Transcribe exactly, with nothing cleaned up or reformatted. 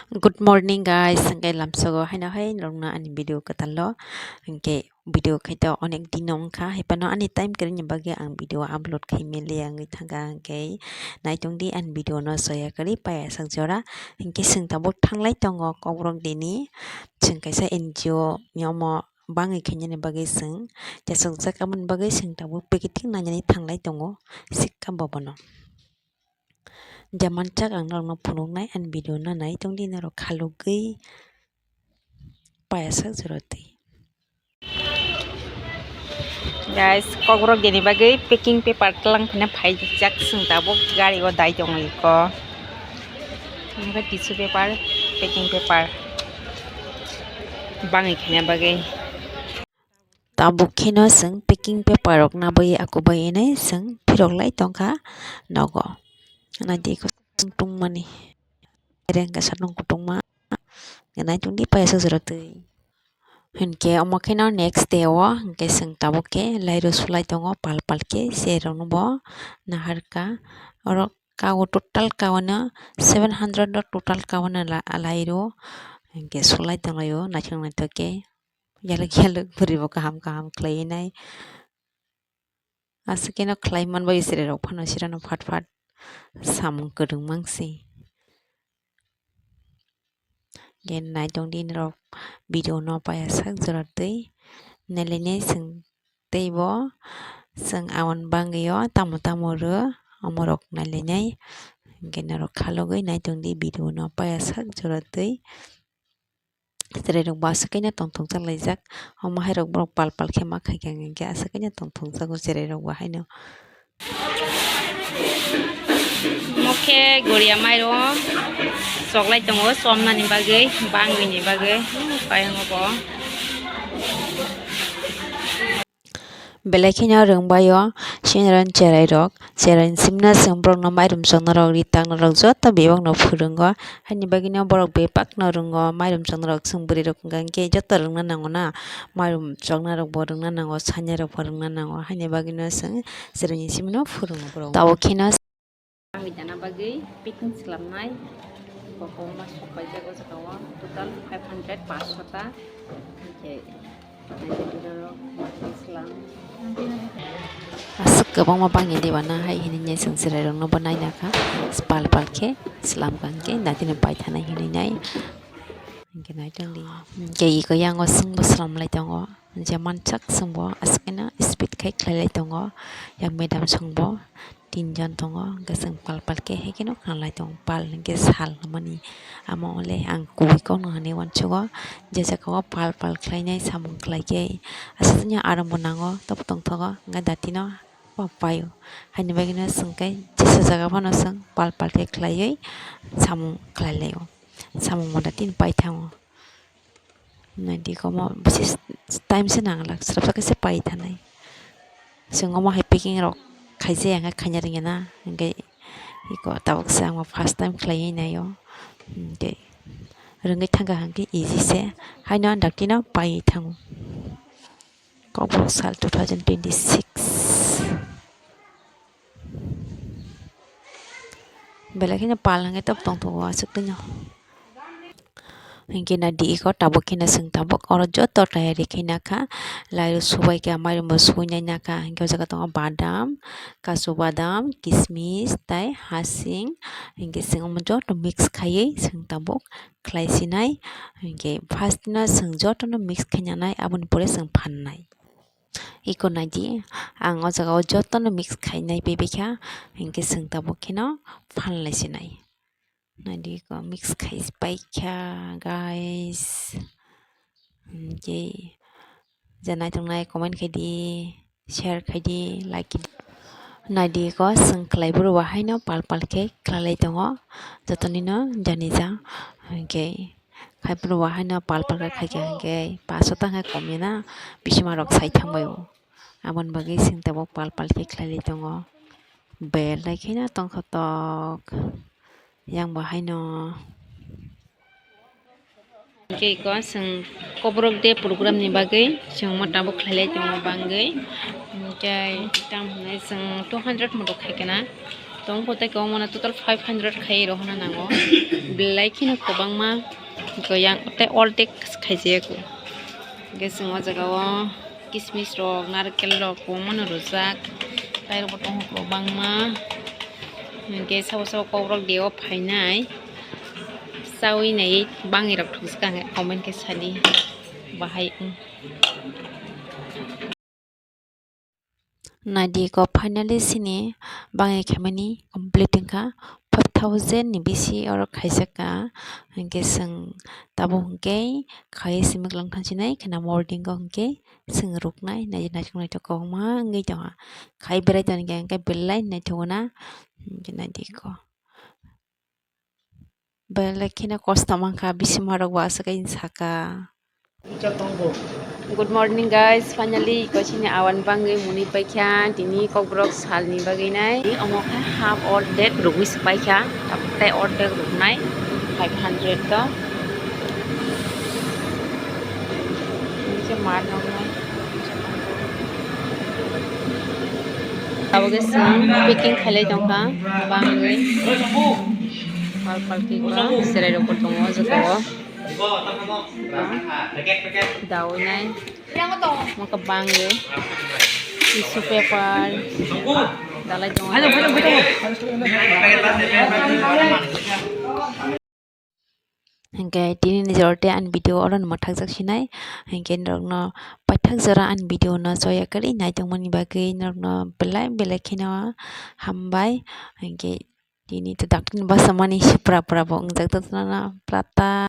Good morning guys, hwnkhe lamsogo haino hai norokno ani video kwtal o, hwnkhe video khaito onek din wngkha, haipano ani time kwrwini bagwi ang video upload khai meliya wngwi thangkha, hwnkhe naitongdi ani video no soya kwrwi paiyasak jora, hwnkhe chwng tabuk thanglai tongo Kokborok dini, chwng kaisa N G O ni omo bangwi khainani bagwi chwng chasokjak, aboni bagwi chwng tabuk packeting nainani thanglai tongo sikha bobono. Je manchak ang norokno phunuknai ani video no nai tongdi norok khalugwi paiyasak jora twi. Guys, Kokborok dini bagwi packing paper tlang phina phaijak chwng tabuk gari o dai tongwi ko. Omo khe tissue paper, packing paper bangwi khaina bagwi. Tabuk kheno chwng packing paper rok nabwi akubai hinwi chwng phirok lai tongkha nogo. Naidi eko chwng tongmani. Rengkasa nung kutungma. Naitongdi paiyasak jora twi. Hinkhe omo kheno next day o hinkhe chwng tabuk khe lairok sulai tongo pal pal khe cherokno bo naharkha. Oro kao total kaono seven hundred o total kaono la-, lairok hinkhe sulai tonglaio naithok naithok khe. Yalwk yalwk bwrwi bo kaham kaham khlaiwi nai. Aswk khe no khlai manbai chwrai rok phano sirano phat phat samung kwrwng mang si. Gen naitong di norok video no paiyasak jora twi nailainai chwng teibo chwng aboni bagwi o tamo tamo rw omo rok nailainai. Gen norok khalugwi naitong di video no paiyasak jora twi. Chwrai rok bo aswk khe no tongthokjak laijak. Omo hai rok borok pal pal khe ma khai kha hwnkhe aswk khe no tongthokjago chwrai rok bo haino. Omo khe goria mairum choklai tongo chomnani bagwi, bangwini bagwi. Kayang o bo. Belai kheno rwngbaio senior chwrai rok, chwrai ni simi no chwng borok no mairum chokna rok, ri takna rok joto bebak no phwrwngo, haini bagwi no borok bebak no rwngo mairum chokna rok, chwng bwrwi rok hwnkha hwnkhe joto rwngna nango na, mairum chokna rok bo rwngna nango, sanya rok bo rwngna nango, haini bagwi no chwng chwrai ni simi no phwrwngo borok. Tabuk kheno. Ang dana bagwi picking swlamnai. Bo kwbangma sok paijak o jaga o, total five hundred, paanch sota. Hwnkhe naitongdi norok picking swlam. Aswk kwbangma bangya de bana hai hinwi chwng chwrai rokno bo naina kha, pal pal khe swlam kha hwnkhe natino paithanai hinwi nai. Hwnkhe naitongdi. Hwnkhe eko yang o chwngbo swlam lai tongo. Je manchak chwngbo aswk khe no speed khai khlai lai tongo. Yang madam chwngbo tinjon tongo, hwnkhe chwng pal pal khe hai kheno khna lai tongo. Pal hwnkhe sal hwnmani, amo le ang kubui kokno hwnwi uansugo. Je jaga o pal pal khlainai samung khlai khe aswk no aram bo nango, tabuk tongthogo, hwnkhe datino bo paio. Haini bagwi no chwng khe jesa jaga phano chwng pal pal khe khlaiwi samung khlai laio. Samung bo datino paithango. Naidi komo bisi time se nanglak, srapsa khe se pai thanai. Chwng omo hai packing rok khaijak ya, hwnkhe khaina rwngya na, hwnkhe iko tabuk se ang bo first time khlaiwi naio. Hwnkhe rwngwi thangkha hwnkhe easy se, haino ang daktino paiwi thango. Kokborok sal two thousand twenty-six. Belai kheno pal hwnkhe tabuk tongthogo aswk twino. Hwnkhe naidi iko tabuk kheno chwng tabuk oro joto tayari khaina kha. Lairok subai kha, mairum bo suinai na kha. Hwnkhe o jaga tongo badam, kasu badam, kismis tei hasing. Hwnkhe chwng omo joto mix khaiwi chwng tabuk khlai sinai. Hwnkhe first no chwng jotono mix khaina nai, aboni pore chwng phannai. Iko naidi, ang o jaga o jotono mix khai nai paipai kha, hwnkhe chwng tabuk kheno phan lai sinai. Naidi iko mix khai pai kha, guys. Hwnkhe je naitongnai comment khai di, share khai di, like khai di. Naidi iko chwng khlai bwrwi bo haino pal pal khe khlai lai tongo, jotonino jani ja, hwnkhe. Khai phuru bo haino pal pal khe khaikha hwnkhe paso ta khe komyana, bisima rok sai thangbai o. Aboni bagwi chwng tabuk pal pal khe khlai lai tongo. Belai kheno tongkha tok. Yang bo haino. Hwnkhe iko chwng Kokborok de program ni bagwi chwng mo tabuk khlai lai tongo bangwi. Hwnkhe tamo hwnwi chwng two hundred moto khaikha na. Tong kote kwbangma no total five hundred khai rw hwnna nango. Belai kheno kwbangma hwnkhe yang tei all take khaijak. Hwnkhe chwng o jaga o kismis rok, narkel rok kwbangma no rwjak. Tai rok bo tongo kwbangma. Hwnkhe sabo sabo kokrok de o phainai. Chaui nai bangwi rok thukjak ang comment khe sadi bahai wng. Naidi ko finally sini bangwi khaimani complete wngkha, five thousand ni bisi oro khaijak ka. Hwnkhe chwng tabuk hwnkhe khai simi kwlwng thansinai kheno morning o hwnkhe chwng ruknai naidi naithok naithok kwbangma wngwi tongkha. Khai berai tongkha hwnkhe belai naithok na hwnkhe naidi ko. Belai kheno kosto mankha, bisingo rok bo aswk khe saka. Good morning guys, finally iko chini awan bangwi muni paikha tini kokborok salni bagwi nai. Omo khe half ordek rwgwi se paikha, tei ordek rwnai five hundred to. Hwnkhe mar noknai. Tabuk khe chwng packing khailai tongkha bangwi. Pal pal khe ba cherai rok bo tongo jotao. Daui nai. Mokhe bangwi tissue paper dalai tongo. Hwnkhe tini ni jora tei ani video oro no mwthakjak sinai, hwnkhe norokno paithak jora ani video no choya kwrwi naitongmani bagwi norokno belai belai kheno hambai. Hwnkhe tini to dakti ni bwsamani sipra pra bo wngjak, plata.